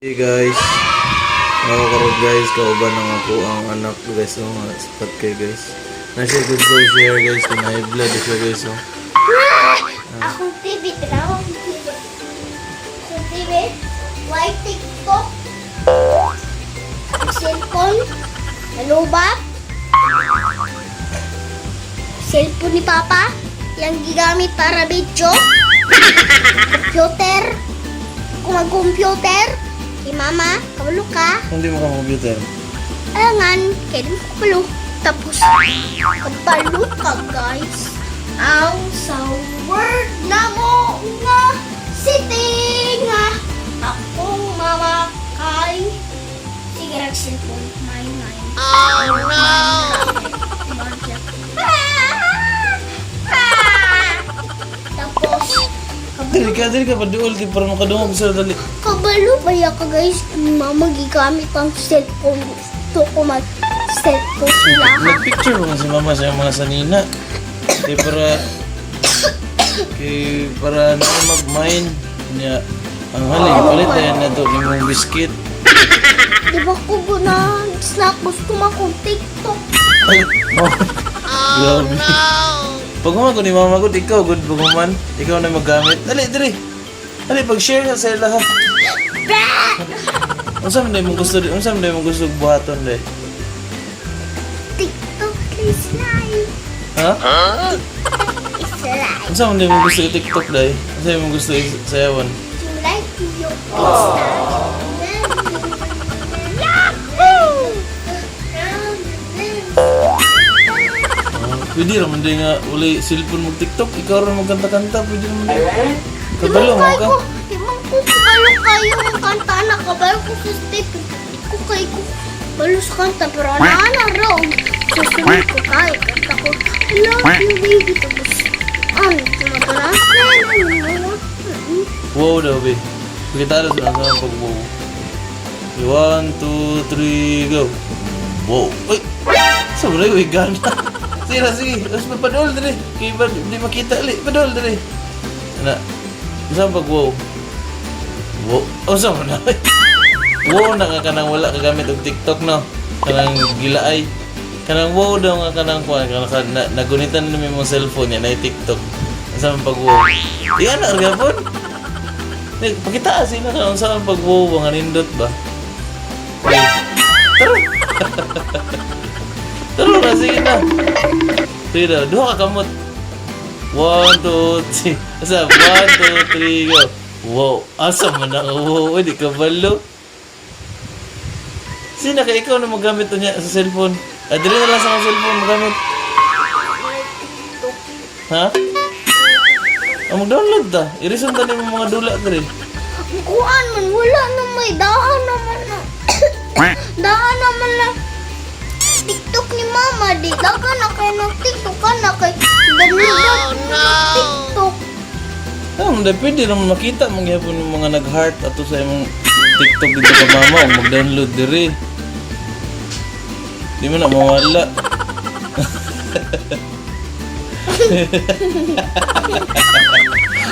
Hey guys, ako karon guys, kauban ng ako ang anak ko guys, oh, nga, sapat kay guys. Na siya gusto share guys, kung high blood siya guys, oh. Akong TV, tanaw akong TV. Akong TV, white TikTok, cellphone, nalubat, cellphone ni Papa, yung gigamit para video, computer, kung mag-computer, kay Mama, kabalo ka, Hindi mo ka computer. alangan, kaya di mo kabalo. Tapos, kabalo ka, guys. Ang sa word na mo nga city nga akong mama kay sige rag cellphone mine mine. Oh no! Tapos, Dili ka, paduol, di para makadungog sa dali. Kabalo ba ya ka guys? Mama gigamit ang cellphone. Gusto ko mag cellphone sila. Nagpicture mo si mama sa iyong mga sanina. Di para, kay para na mag-mine niya. Ang haling, palit na yan na to, yung biscuit. Di ba ko guna snack gusto mo akong TikTok. Ay, oh. Grabe. Pag human ko ni mama ko, ikaw good pag human. Ikaw na maggamit. Dali, dali. Dali, pag-share sa sila ha. Unsa man day mong gusto, unsa man day mong gusto buhaton day? TikTok is live. Ha? Is live. Unsa man day mong gusto i TikTok day? Unsa man mong gusto sayawan? You like your pizza? Yahoo! Ah, pwede ra man day nga uli cellphone mag TikTok, ikaw ra magkanta-kanta, pwede ra man day. Kabalo mo ka. Di man ko kabalo kayo ng kanta na kabalo ko sa step. Di ko kay ko balo sa kanta pero ana raw. Susunod ko kay kanta ko. I love you baby tapos ano tumatara. Wow daw be. Pakita sa sa pag wow. One, two, three, go. Wow. Uy! Sobra yung gana. Sige na, sige. Tapos mapadol dali. Kaya ba, di makita li. Padol dali. Ana. Saan pag wow? Wow. Oh, saan mo na? Wow na ka kanang wala kagamit og TikTok no. Kanang gilaay. Kanang wow daw nga kanang kuan kanang ka, na, nagunitan na mong cellphone niya na TikTok. Saan pag wow? Iyan na gapon. Pakita sila ka saan pag wow nga nindot ba? Ay, tara. Tara na, sige na. Sige na, duha ka kamot. One, two, three. Asa, one, two, three, go. Wow, asa man na ka wow, uy, di ka balo. Sina ka ikaw na magamit to niya sa cellphone? Ah, dili na lang sa akong cellphone magamit. Ha? Ah, mag-download ta. I-reason ta nimo mga dula diri. Kuan man wala na may daan naman na. Daan naman na TikTok ni Mama di dagan na kay ng TikTok ka na kay oh, no. TikTok. Ah, hindi, pwede naman makita mangyapon ng mga nag-heart ato sa imong TikTok dito ka mama o mag-download diri. Di mo na mawala.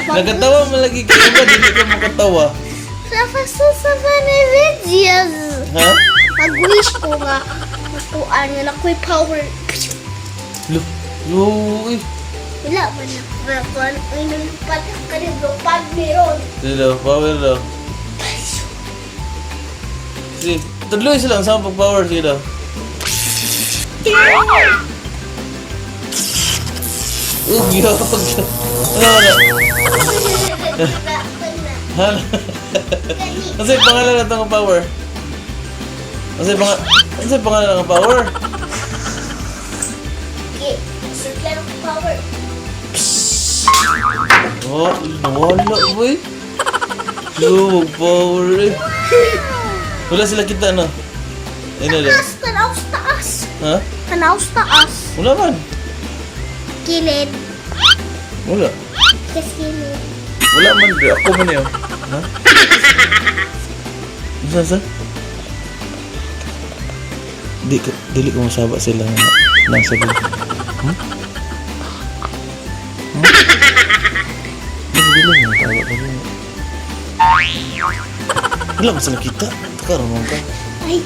Nagkatawa man lagi kayo ba? Dili ka makatawa. Sa sa funny videos. Ha? Mag-wish ko nga nakuan nga nakoy power. Lo, lo, eh. Wala man na kuan ay nalupad ka lupad meron. Sige daw, power daw. Sige, tudloy sila ang sama pag-power. Sige daw. Ugyo, ugyo. Ano, ano? Ano? Ano yung pangalan na itong power? Ano yung pangalan ng power? Okay, circle of power. Oh, nawala boy. Yo, power eh. Wala sila kita no? Ayun na lang. Taas, tanaw sa taas. Ha? Tanaw sa taas. Wala man. Kilid. Wala. Kasi kilid. Wala man. Bre. Ako man yun. Ha? Saan saan? Di ko, dili ko masaba sila nga nasa doon. Hmm? Hmm? Dili, dili mo tawa pa. Wala man sila kita. Karon man ka. Ay,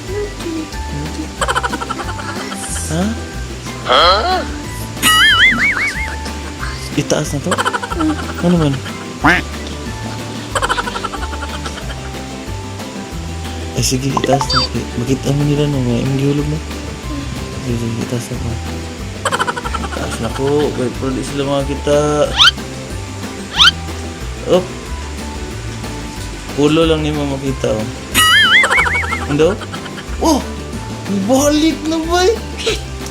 Ha? Itaas na to? Ano man? Ay sige, itaas na. Eh, makita mo nila no, may imong gihulog mo. Sige, sige, itaas na ko. Itaas na ko. Wait, pero di sila makakita. Op. Ulo lang nimo makita oh. Ano? Oh! Balik na ba?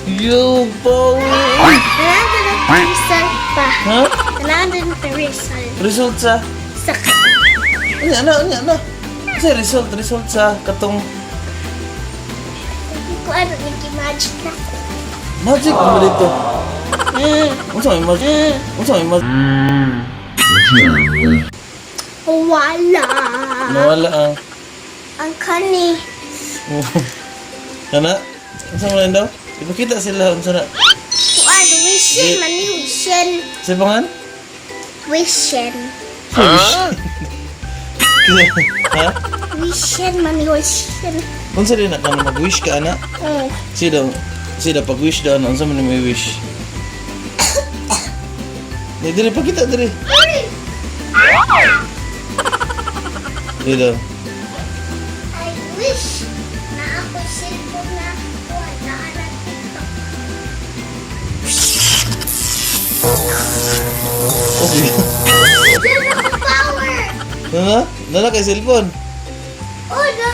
Yo, power! Kailangan ng result pa. Ha? Kailangan ng result. Result sa? Sa Ano, ano, ano, ano? Kasi result, result sa katong Hindi ko ano, nag-imagine na ko. magic ano dito? Unsa may magic? Unsa may magic? Wala. Nawala ang Ang kani. Kana? Unsa man daw? Ipakita sila unsa na. Kuan, wishin man ni wishin. Sa pangan? Wishin. Ha? Ha? Wishin man ni wishin. Unsa din na kano mag-wish ka ana? Mm. Sida sida pag-wish daw ana unsa man ni may wish? Ni diri pakita diri. Dili daw. I wish na ako cellphone na kuan na ana TikTok. Okay. Yun ang power! Nana? Nana kay cellphone. Oh, na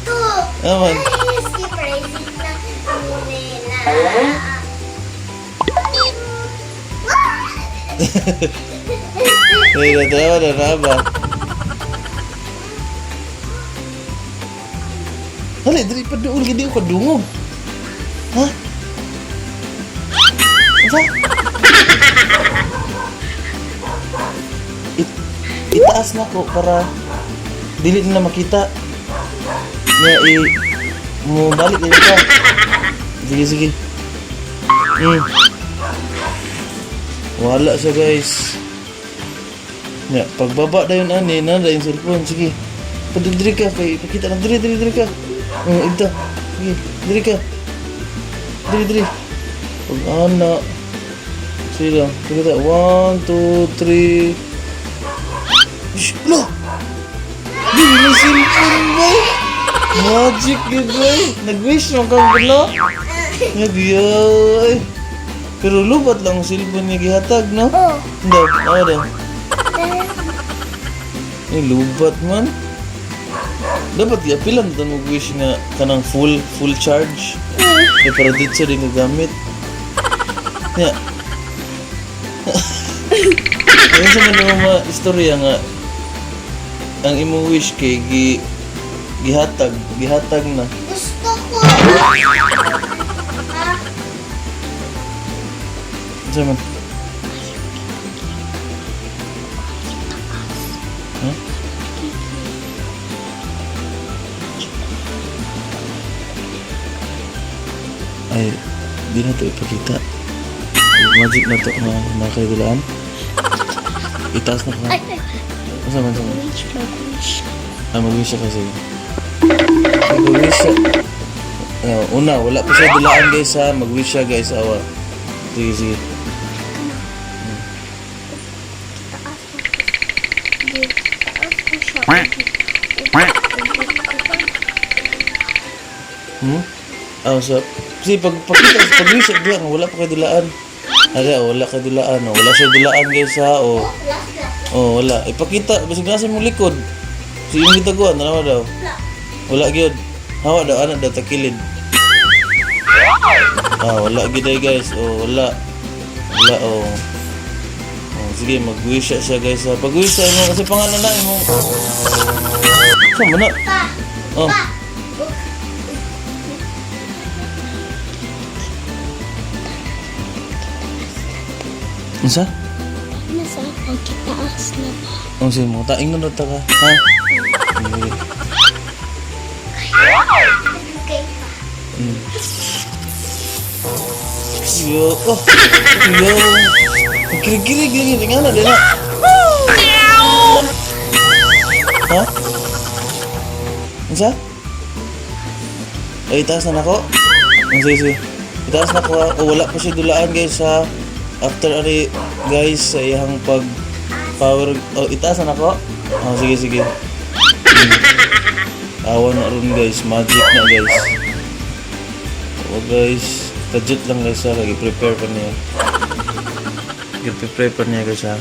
to. Aman. Ay, si President na nila. Dili daw dalawa na na ba? Hali, diri pa dool gidi ko kadungog. Ha? Unsa? It, itaas na ko para dili nila makita. Nga i mo balik dili ka. Sige sige. Wala siya guys. Ya, pagbaba dayon ani na dayon cellphone sige. Padiri ka kay pakita lang diri diri diri ka. Oh, ito. Sige, diri ka. Diri diri. Pag ana. Sige lang. Pakita. 1 2 3. Shh, lo. Dili na cellphone ba? Magic gid ba? Nag-wish man kang lo. Nagyoy. Pero lubat lang ang cellphone niya gihatag, no? Oh, Hindi, ako daw. Eh, lubat man. Dapat iapilan ito mag-wish nga kanang full full charge. Eh, para dito siya rin gagamit. Ya. Ayun sa mga mga istorya nga ang imong wish kay gi gihatag, gihatag na. Gusto ko. Ah, Unsa man? Huh? Ay, di na to ipakita. Magic na to nga nakaibilaan. Itaas na ka. Ay, ay. Unsa man sa man? Wish, mag-wish. Ah, mag-wish siya kasi. Mag-wish siya. Ah, una, wala pa siya dulaan guys ha. Mag-wish siya guys awa. Sige, sige. Taas ko. Sige, taas ko siya. Hmm? Ah, so, kasi pag pagkita, pag wish siya, diyan, wala pa kayo dulaan. Ala, wala kayo dulaan. Oh. Wala siya dulaan guys ha. Oh. Wala, wala. Oh, wala. Ipakita, basig nasa mong likod. Si imong gitaguan, nanawa daw. Wala. Wala gyud. Hawa daw, anak daw, takilid. Ah, wala gyud ay guys. Oh, wala. Wala, oh. Oh, sige, mag-wish siya siya, guys. Ha. Pag-wish siya, imo, kasi pangalan na, imo. Saan mo na? Pa. Oh. Pa. Unsa? Nasa pagkitaas na ba? Oh, sige mo. Taing na ta ka. Ha? Sige. Okay pa. Yo, oh. Yo. Ang Kirig-kirig lagi. Tingnan na, dala. Ha? Unsa? Ay, itaas na nako. Ang sige, sige. Itaas na ko ha. O, wala po siya dulaan, guys, ha. After ari guys sa iyang pag power, oh, itaas na nako. Oh, sige, sige. Awa na ron, guys, magic na, guys. Oh guys, budget lang, guys, ha, lagi prepare pa niya. Prepare pa niya, guys, ha.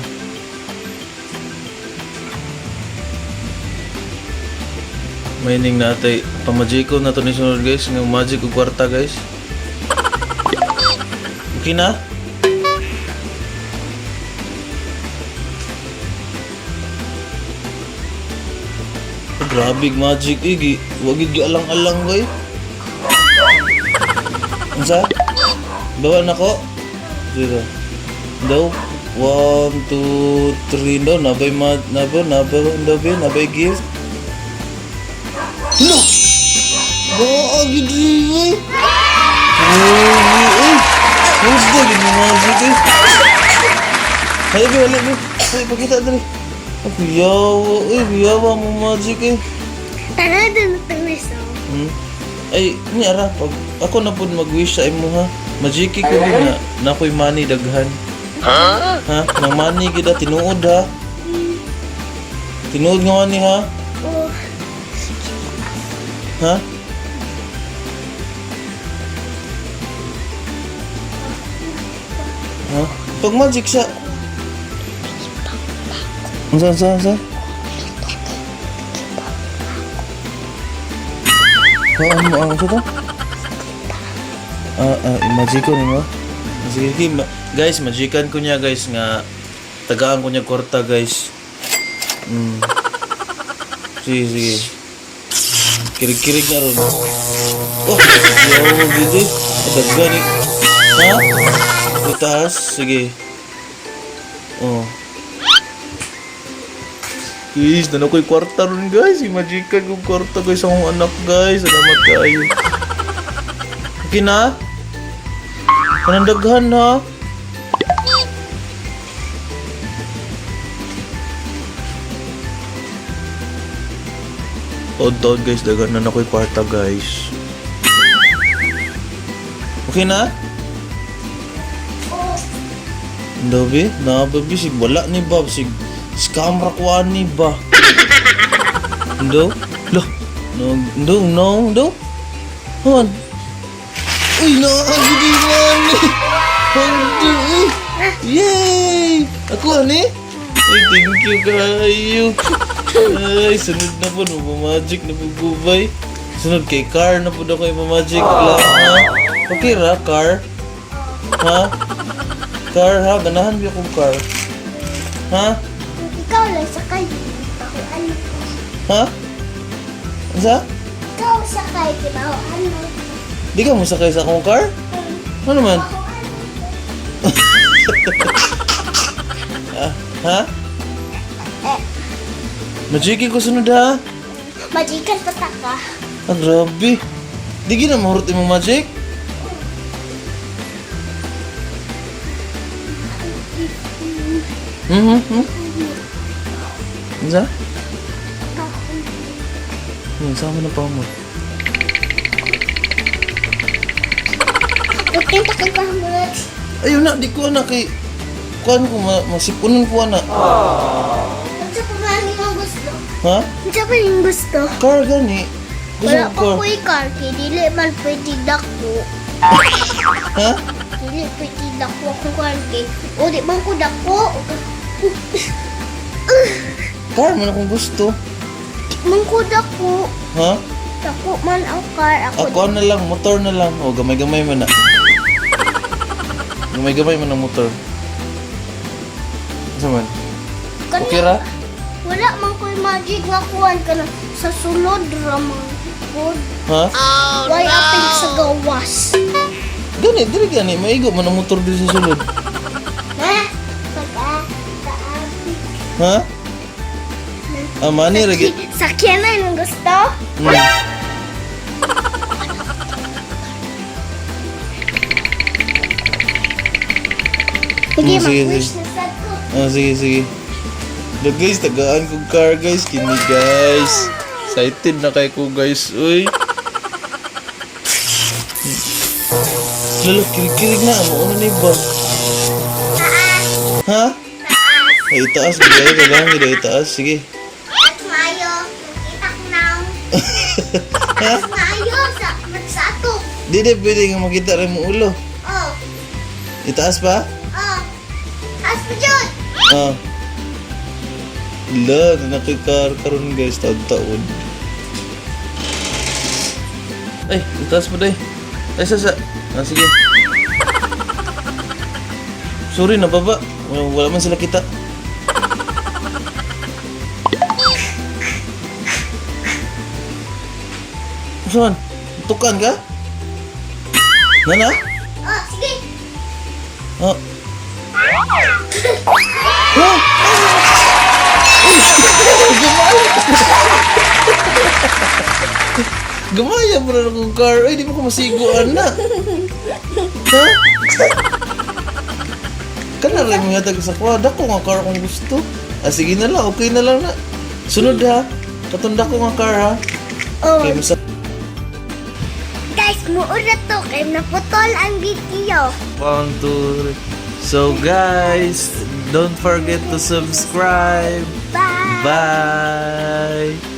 Mining na atay pamajiko na to ni sunod, guys, ng magic ug kwarta, guys. Okay na? Oh, grabe magic igi. Wag gid alang-alang guys. Unsa? Bawa na ko? Zero. Daw. One, two, three. Daw, nabay ma... Nabay, nabay, nabay, nabay gift. Look! Bawa gid eh. Uy, eh. Gusto gid mo magic eh. Ay, bi, wala, bi. Ay, pakita dali. Ay, kuyawa, eh, kuyawa mo magic eh. Tara dun tumiso. Ay, ni ara, pag ako na pud mag-wish sa imo ha. Magiki ko gid na na ako'y money daghan. Ha? Ha? Nang money gid ha, tinuod ha. Tinuod nga money ha. Oh, Ha? Ha? Pag magic siya. Unsa, unsa, unsa? Kaan mo ang unsa to? Ah, ah, magic ko nimo. Sige, sige, guys, magican ko niya, guys, nga tagaan ko niya kwarta, guys. Sige, sige. Kirig-kirig na ron. Oh, yaw, gidi. Daghan eh. Ha? Itaas? Sige. Oh. Guys, nano ko'y kwarta ron, guys. Imagican kong kwarta, guys. Akong anak, guys. Salamat kayo. Okay na? Panandaghan ha? Taon-taon, guys, daghan na ako'y kwarta, guys. Okay na? Oh, Dabi, nababi, sig wala ni Bob, sig scam ra ko ani ba. Ndo? Lo. No, ndo, no, ndo. Han. Uy, no, ang gidi man. Ando, eh. Yay! Ako ani? Ay, thank you kayo. Ay, sunod na po, no, magic na po, gubay. Sunod kay car na po daw kayo magic lang, ha? Okay ra, car? Ha? Car ha? Ganahan ba akong car? Ha? Ikaw lang sakay. Ako ano. Ha? Unsa? Ikaw sakay, di ba? Ako ano. Di ka masakay sa akong car? Ano naman? Ako ano. Ah, ha? Majiki ko sunod ha? Magikan pa ta ka. Ah, grabe. Di gina mahurot imong magic? Unsa? Sama na pa mo. Okay, takay pa mo. Ayun na, di ko na kay kuan ko ma masipunon ko na. Unsa pa man imong gusto? Ha? Unsa pa imong gusto? Car gani. Gusto Wala ko pa car. ko'y car, kay dili man pwede dako. Ha? Dili pwede dako akong car kay. O di man ko dako. Car man akong gusto. Man ko dako. Ha? Dako man ang car ako. Ako na lang, motor na lang. O, gamay-gamay man na. Gamay-gamay man ang motor. Ano man? Kani- Okay ra? Wala man ko'y magic nga kuan kana sa sulod ra man. Good. Ha? Why apil sa gawas? Gani, dili gani. Maigo man ang motor dili sa sulod. Ha? Pagka kaapi. Ha? Ah, mani ra gyud. Sakyan na imong gusto? Sige, Sige, mag-wish sige. na sad ko. Ah, sige, sige. The guys, tagaan kong car, guys. Kini, guys. Excited na kay ko, guys. Uy. Lalo, kirig-kirig na. Ano na iba? Taas. Ha? Taas. Ay, itaas. Gaya, kailangan gaya, itaas. Sige. At maayo. Nakita ko na. Ha? Mas maayo sa sa ato. Di, pwede nga makita rin mo ulo. Oh. Itaas pa? Oh. Taas pa dyan. Ah. La, nakikar karon, guys, taon-taon. Ay, itaas mo day. Ay, sa. Ah, sige. Sorry, nababa. Wala man sila kita. Saan? Tukan ka? Nana? Oh, sige. Ah. Ah! Gumaya! Gumaya mo na akong car. Ay, di mo ko masiguan na. Ha? Kana rin mo yata sa kuha. Dako nga car kung gusto. Ah, sige na lang. Okay na lang na. Sunod ha. Katunda ko nga car ha. Oh. Okay, musa. Guys, muura to kay naputol ang video. One, two, three. So guys, don't forget to subscribe. Bye. Bye!